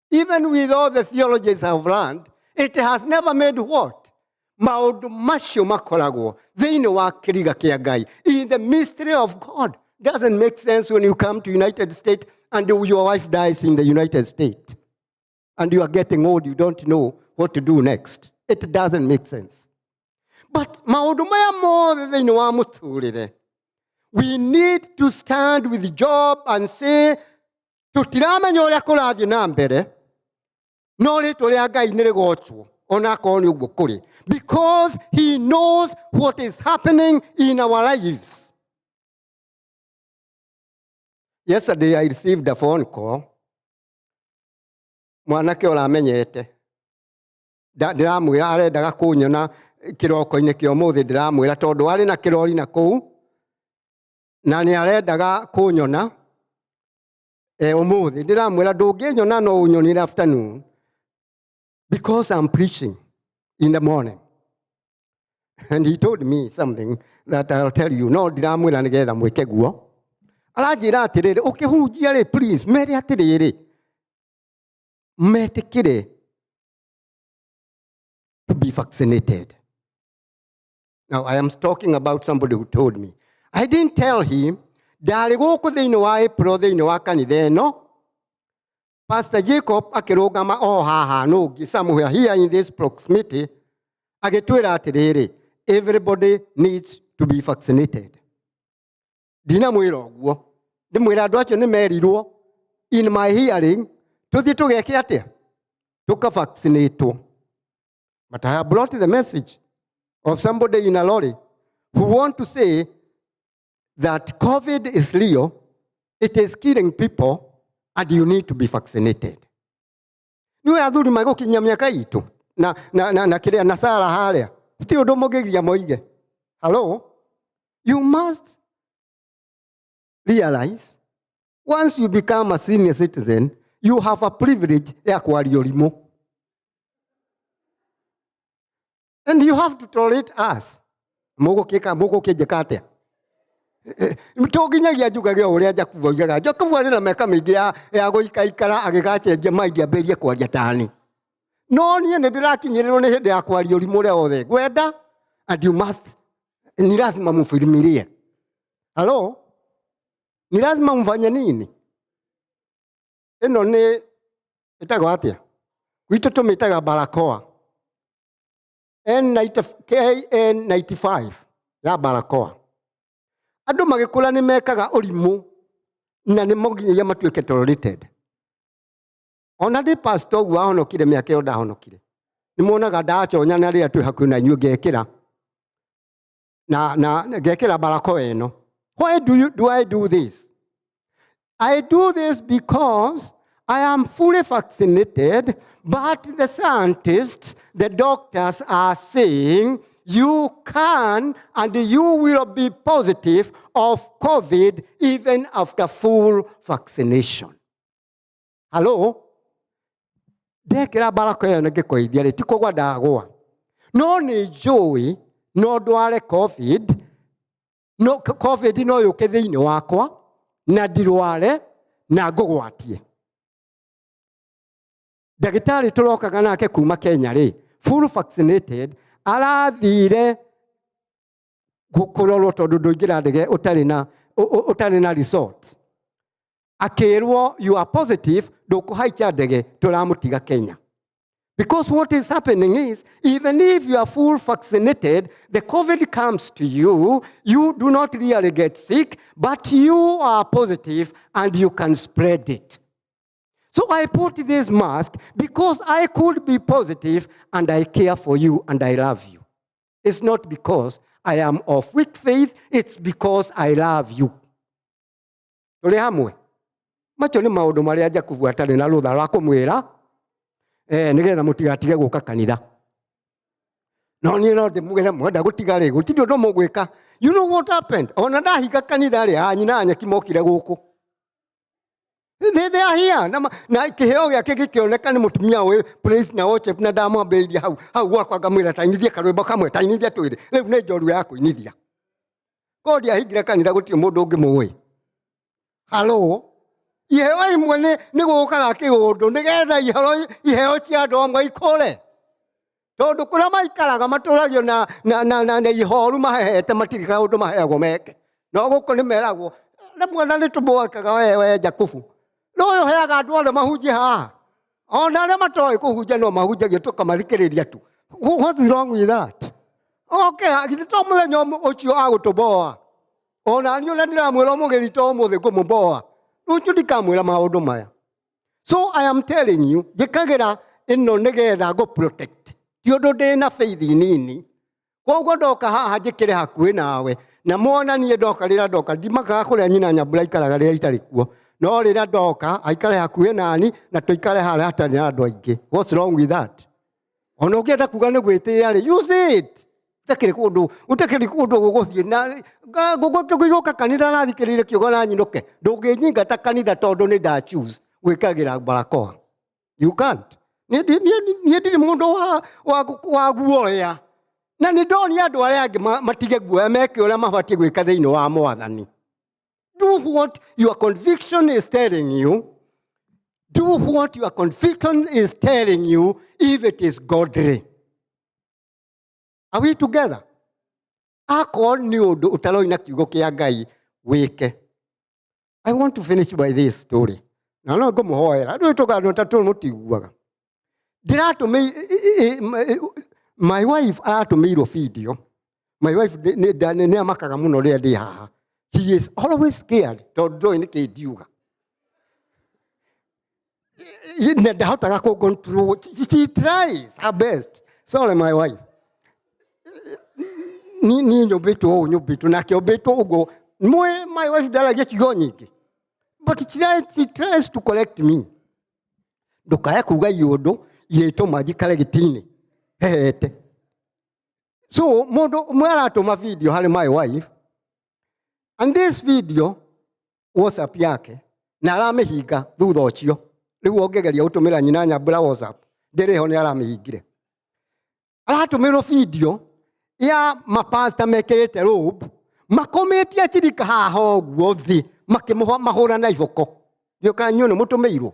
Even with all the theologies I've learned, it has never made what? Maũndũ macio makoragwo thĩinĩ wa kĩriga kĩa Ngai. In the mystery of God. Doesn't make sense when you come to United States and your wife dies in the United States. And you are getting old, you don't know what to do next. It doesn't make sense. But maũndũ maya mothe thĩinĩ wa mũtũrĩre, we need to stand with Job and say, tũtiramenya ũrĩa kũrathiĩ na mbere, no rĩtwa rĩa Ngai nĩ rĩgocwo, ona akorwo nĩ ũguo kũrĩ. Because he knows what is happening in our lives. Yesterday I received a phone call. Mwanake ũramenyete. Ndĩramwĩra arendaga kũnyona kĩroko-inĩ kĩa ũmũthĩ, ndĩramwĩra tondũ arĩ na kĩrori na kũu, na nĩ arendaga kũnyona ũmũthĩ. Ndĩramwĩra ndũngĩnyona no ũnyonire afternoon. Because I'm preaching in the morning. And he told me something that I'll tell you. No ndiramwĩra nĩgetha mwĩke guo. Aranjĩra atĩrĩrĩ, ũkĩhunjia rĩ, please, mere atĩrĩrĩ, metĩkĩre to be vaccinated. Now, I am talking about somebody who told me. I didn't tell him, ndarĩ gũkũ thĩinĩ wa April thĩinĩ wa kanitha ĩno, Pastor Jacob akĩrũgama o haha nũngĩ somewhere here in this proximity, agĩtwĩra atĩrĩrĩ, everybody needs to be vaccinated. Ndinamwĩra ũguo, ndĩmwĩra andũ acio nĩ merirwo in my hearing, tũthiĩ tũgeke atĩa? Tũkavaccinatwo. But I have brought the message of somebody in a lorry who want to say that COVID is real, it is killing people, and you need to be vaccinated. Nĩwe athuri magũkinyia mĩaka itũ na, na, na, na kĩrĩa na Sara harĩa gũtirĩ ũndũ mũngĩgiria moige. Hello? You must realize once you become a senior citizen, you have a privilege ya kwaria ũrimũ. And you have to tolerate us. Mũgũkĩka mũgũkĩnjĩka atĩa? To nginyagia njugage o ũrĩa Jakubu oigaga. Jakubu arĩ na mĩaka mĩingĩ ya gũikaikara agĩgacenjia mind ambĩrĩrie kwaria tani. No niĩ nĩ ndĩrakinyĩrĩrwo nĩ hĩndĩ ya kwaria ũrimũ ũrĩa wothe ngwenda, and you must, ni lazima mvumilie. Hello? Ni lazima mfanye nini? Ĩno nĩ ĩtagwo atĩa? Gwitũ tũmĩtaga barakoa. KN95 ya barakoa. Andũ magĩkũra nĩ mekaga ũrimũ na nĩ nginyagia matuĩke tolerated. Ona ndĩ pastor ũguo ahonokire mĩaka ĩyo ndahonokire. Nĩ muonaga ndaconya na rĩrĩa twĩ hakuhĩ na inyuĩ ngekĩra. Na ngekĩra barakoa ĩno. Why do I do this? I do this because I am fully vaccinated, but the scientists, the doctors are saying you can and you will be positive of COVID even after full vaccination. Hello? Ndekĩra barakoa ĩyo ngĩkoithia rĩ, ti kũgwa ndagwa. No nĩ njũĩ no ndware COVID, no COVID no yũke thĩinĩ wakwa na ndirware na ngũgwatie. Ndagĩtarĩ tũrokaga nake kuma Kenya rĩ, full vaccinated, arathire kũrorwo tondũ ndũingĩra ndege ũtarĩ na result. Akĩrwo you are positive, ndũkũhaica ndege, tũramũtiga Kenya. Because what is happening is, even if you are full vaccinated, the COVID comes to you, you do not really get sick, but you are positive and you can spread it. So I put this mask because I could be positive and I care for you and I love you. It's not because I am of weak faith, it's because I love you. Tũrĩ hamwe? Macio nĩ maũndũ marĩa Jakubu atarĩ na rũtha rwa kũmwĩra, nĩgetha mũtigatige gũka kanitha. No niĩ no ndĩmwĩre mwenda gũtiga rĩ, gũtirĩ ũndũ mũgwĩka. You know what happened? Ona ndahinga kanitha rĩ, anyina a nyeki mokire gũkũ. They are here. Na kĩheo gĩake gĩkĩoneka nĩ mũtumia ũyũ praise na worship, na ndamwambĩrĩirie hau hau gwakwa ngamwĩra tainithie karwĩmbo kamwe, tainithie twĩrĩ. Rĩu nĩ njorua ya kũinithia. Korwo ndiahingire kanitha gũtirĩ mũndũ ũngĩ mũĩ. Hello? Iheo imwe nĩ gũkaga kĩũndũ nĩgetha iheo cia andũ amwe ikũre. Tondũ kũrĩa maikaraga matũragio na ihoru mahehete, matirĩ kaũndũ maheagwo meke. No gũkũ nĩ meragwo, rĩmwe na nĩ tũmwakaga we Jakubu. No ũyũ ũheaga andũ othe mahunjie haha. Ona arĩa matoĩ kũhunjia no mahunjagia tũkamathikĩrĩria tu. What is wrong with that? Okay, githĩ to mũthenya ũcio agũtũboa. Ona niĩ ũrĩa ndĩramwĩra ũmũgĩri to ũmũthĩ ngũmũboa. Rũciũ ndikamwĩra maũndũ maya. So I am telling you, njĩkagĩra ĩno nĩgetha ngũ protect. Ti ũndũ ndĩ na faith nini. Koguo ndoka haha njĩkĩre hakuhĩ nawe. Na mwona niĩ ndoka rĩrĩa ndoka, ndimakaga kũrĩa nyina Nyambura aikaraga rĩrĩa itarĩ kuo. No rĩrĩa ndoka, aikare hakuhĩ nani, na tũikare harĩa hatarĩ na andũ aingĩ. What's wrong with that? Ona ũngĩenda kuga nĩ gwĩtĩĩa rĩ, use it. Gũtakĩrĩ kũndũ, gũtakĩrĩ kũndũ gũgũthiĩ na, ngũgũka kanitha nathikĩrĩrie kiugo na nyinũke. Ndũngĩnyingata kanitha tondũ nĩ nda choose gwĩkagĩra barakoa. You can't. Niĩ ndirĩ mũndũ wa guoya na nĩ ndonia andũ arĩa angĩ matige guoya, meke ũrĩa mabatiĩ gwĩka thĩinĩ wa Mwathani. Do what your conviction is telling you. Do what your conviction is telling you if it is godly. Are we together? Akorwo nĩ ũndũ ũtaroina kiugo kĩa Ngai, wĩke. I want to finish by this story. Na no ngũmũhoera. Rĩu tũganwo ta tũrĩ mũtiguaga. My wife aratũmĩirwo video. My wife nĩ amakaga mũno rĩrĩa ndĩ haha. She is always scared tondũ ndoĩ nĩkĩ ndiuga. Na ndahotaga kũ control. She tries her best. Sorry, my wife. Niĩ nyũmbĩtwo ũũ nyũmbĩtwo nake ũmbĩtwo ũguo. Mwe my wife ndaragia ciugo nyingĩ. But she tries to correct me. Ndũkae kuga iũndũ irĩtũma njikare gĩtĩ-inĩ hehete. So mũndũ ũmwe aratũma video harĩ my wife, and this video WhatsApp yake na aramĩhinga thutha ũcio. Rĩu ũngĩgeria gũtũmĩra nyina Nyambura WhatsApp, ndĩrĩ ho, nĩ aramĩhingire. Aratũmĩrwo video ya mapasta mekĩrĩte robe makomĩtie acirika haha ũguo thĩ makĩmahũra na iboko. Ndiũka inyuĩ nĩ mũtũmĩirwo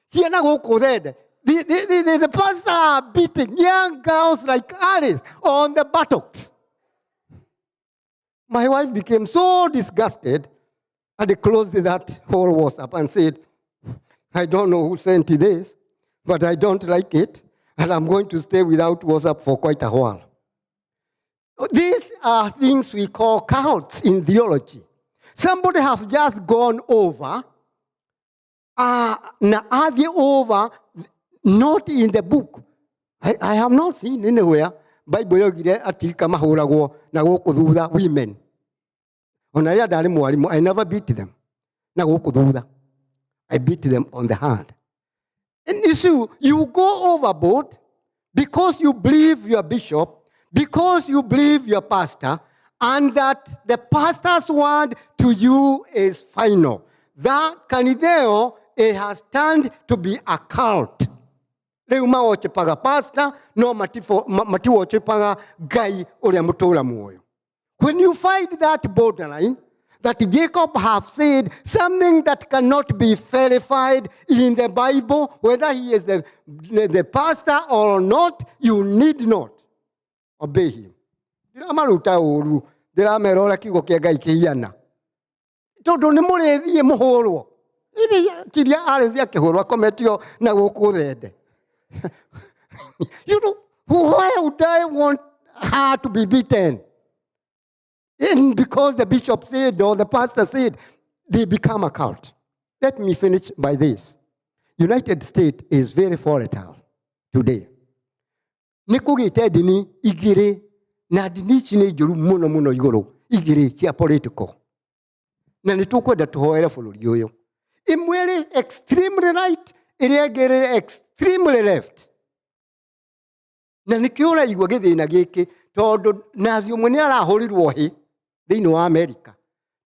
ciana gũkũ thende. The pastor are beating young girls like Alice on the buttocks. My wife became so disgusted and closed that whole WhatsApp and said, "I don't know who sent this, but I don't like it, and I'm going to stay without WhatsApp for quite a while." These are things we call cults in theology. Somebody have just gone over, na athiĩ over, not in the book. I have not seen anywhere Bible yoigire atirika mahũragwo na gũkũ thutha women. Ona rĩrĩa ndarĩ mwarimũ, I never beat them na gũkũ thutha. I beat them on the hand. And you see, you go overboard because you believe your bishop, because you believe your pastor, and that the pastor's word to you is final. That kanitheo, it has turned to be a cult. Rĩu mawochipaga pastor no matiwochipaga Ngai ũrĩa mũtũra muoyo. When you find that borderline that Jacob have said something that cannot be verified in the Bible, whether he is the pastor or not, you need not obey him. Ndĩramaruta ũru, ndĩramera ũrĩa kiugo kĩa Ngai kĩhiana, tondũ nĩ mũrĩthiĩ mũhũrwo. Ithi ciria arĩ ciakĩhũrwo akometio na gũkũ thende. Why would I want her to be beaten? And because the bishop said or the pastor said, they become a cult. Let me finish by this. United States is very volatile today. Nĩ kũgĩte ndini igĩrĩ na ndini ici nĩ njũru mũno mũno igũrũ, igĩrĩ cia political, na nĩ tũkwenda tũhoere bũrũri ũyũ. Ĩmwe ĩrĩ extremely right, ĩrĩa ĩngĩ ĩrĩ extremely left, na nĩkĩo ũraigua gĩthĩna gĩkĩ, tondũ nazi ũmwe nĩ arahũrirwo hĩ thĩinĩ wa Amerika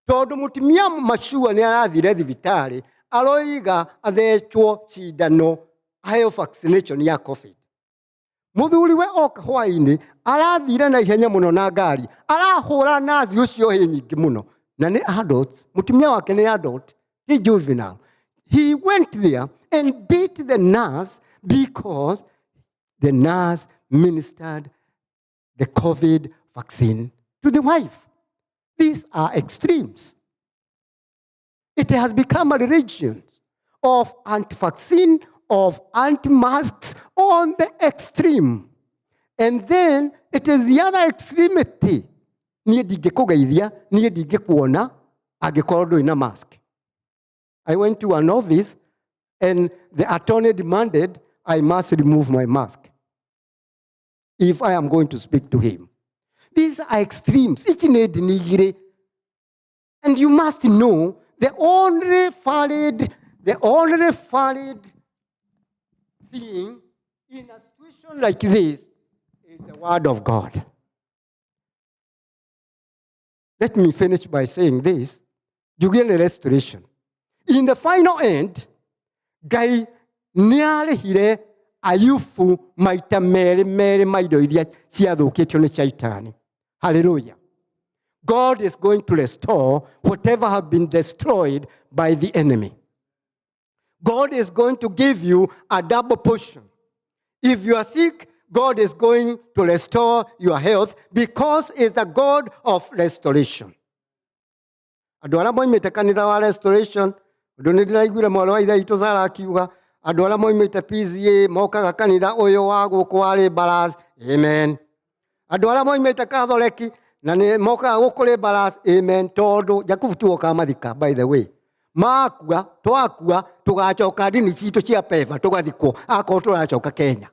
tondũ mũtumia macua nĩ arathire thibitarĩ aroiga athecwo cindano aheo vaccination ya COVID. Mũthuri we oka hwainĩ arathire na ihenya mũno na ngari arahũra nazi ũcio hĩ nyingĩ mũno, na nĩ adults, mũtumia wake nĩ adult, ti juvenile. He went there and beat the nurse because the nurse ministered the COVID vaccine to the wife. These are extremes. It has become a religion of anti-vaccine, of anti-masks on the extreme. And then it is the other extremity. Niĩ ndingĩkũgeithia, niĩ ndingĩkuona angĩkorwo ndũrĩ na mask. I went to an office and the attorney demanded I must remove my mask if I am going to speak to him. These are extremes. Ici nĩ ndini igĩrĩ. And you must know the only valid thing in a situation like this is the word of God. Let me finish by saying this. Jubilee restoration. In the final end, Ngai nĩ arĩhire Ayubu maita merĩ merĩ ma indo iria ciathũkĩtio nĩ Shaitani. Hallelujah. God is going to restore whatever have been destroyed by the enemy. God is going to give you a double portion. If you are sick, God is going to restore your health because He's the God of restoration. Andũ arĩa moimĩte kanitha wa restoration, ũndũ nĩ ndĩraiguire mwarĩ wa ithe witũ Sara akiuga, andũ arĩa moimĩte PCA mokaga kanitha ũyũ wa gũkũ wa Laborers, amen. Andũ arĩa moimĩte Catholic na nĩ mokaga gũkũ Laborers, amen, tondũ Jakubu tuokaga mathika, by the way. Makua, twakua, tũgacoka ndini citũ cia peba, tũgathikwo, akorwo tũracoka Kenya.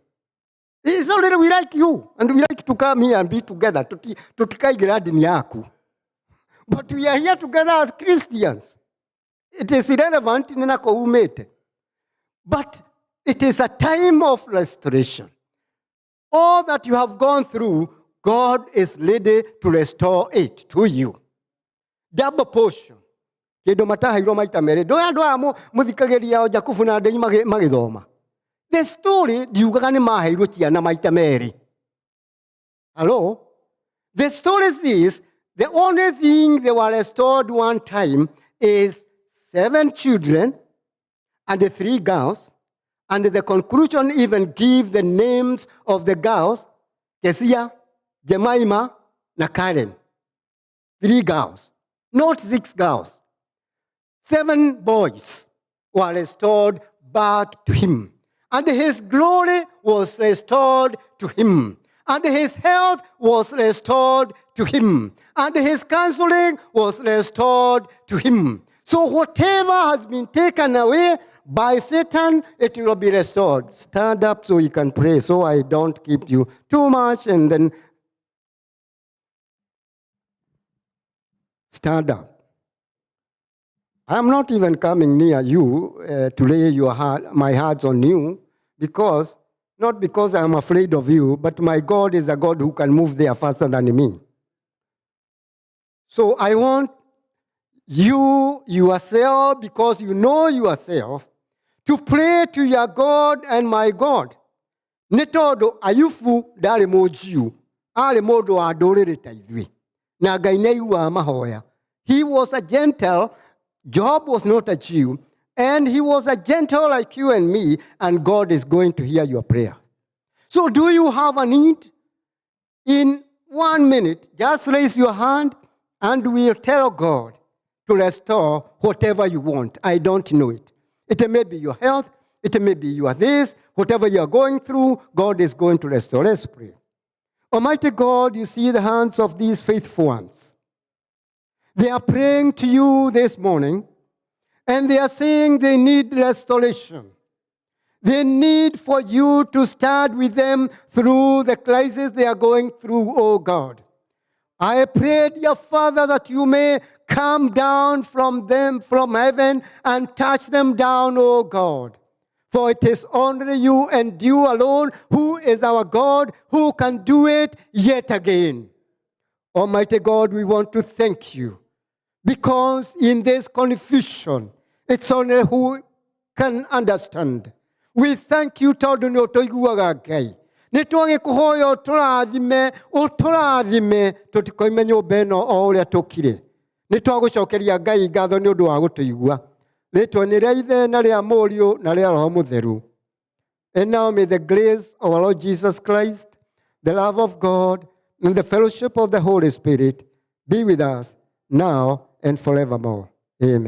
It's already we like you and we like to come here and be together. Tutikaigĩra ndini yaku. But we are here together as Christians. It is irrelevant nĩ nako umĩte. But it is a time of restoration. All that you have gone through, God is ready to restore it to you. Double portion. Kĩndũ mataheirwo maita merĩ. Ndũĩ andũ aya mũthikagĩria o Jakubu na Ndĩi magĩthoma. The story ndiugaga nĩ maheirwo ciana maita merĩ. Hello? The story is the only thing they were restored one time is 7 children and the 3 girls, and the conclusion even give the names of the girls, Kesia, Jemima, na Karen. 3 girls, not 6 girls. 7 boys were restored back to him. And his glory was restored to him. And his health was restored to him. And his counseling was restored to him. So whatever has been taken away by Satan, it will be restored. Stand up so you can pray, so I don't keep you too much. And then stand up. I am not even coming near you to lay my hands on you, not because I am afraid of you, but my God is a God who can move there faster than me. So I want you yourself, because you know yourself, to pray to your God and my God. Nĩ tondũ Ayubu ndarĩ Mũnjiũ, arĩ mũndũ wa ndũrĩrĩ ta ithuĩ, na Ngai nĩ aiguaga mahoya. He was a Gentile. Job was not a Jew, and he was a Gentile like you and me, and God is going to hear your prayer. So do you have a need? In 1 minute, just raise your hand and we'll tell God to restore whatever you want. I don't know it. It may be your health, it may be your this, whatever you are going through, God is going to restore. Let's pray. Almighty God, you see the hands of these faithful ones. They are praying to you this morning, and they are saying they need restoration. They need for you to stand with them through the crisis they are going through, oh God. I pray, dear Father, that you may come down from them from heaven and touch them down, oh God. For it is only you and you alone who is our God, who can do it yet again. Almighty God, we want to thank you, because in this confusion, it's only who can understand. We thank you, tondũ nĩ ũtũiguaga Ngai. Nĩ twagĩkũhoya ũtũrathime, ũtũrathime, tũtikoime nyũmba ĩno o ũrĩa tũkire. Nĩ twagũcokeria Ngai ngatho nĩ ũndũ wa gũtũigua. Rĩtwa nĩ rĩa Ithe na rĩa Mũriũ na rĩa Roho Mũtheru. And now may the grace of our Lord Jesus Christ, the love of God, and the fellowship of the Holy Spirit be with us now and forevermore. Amen.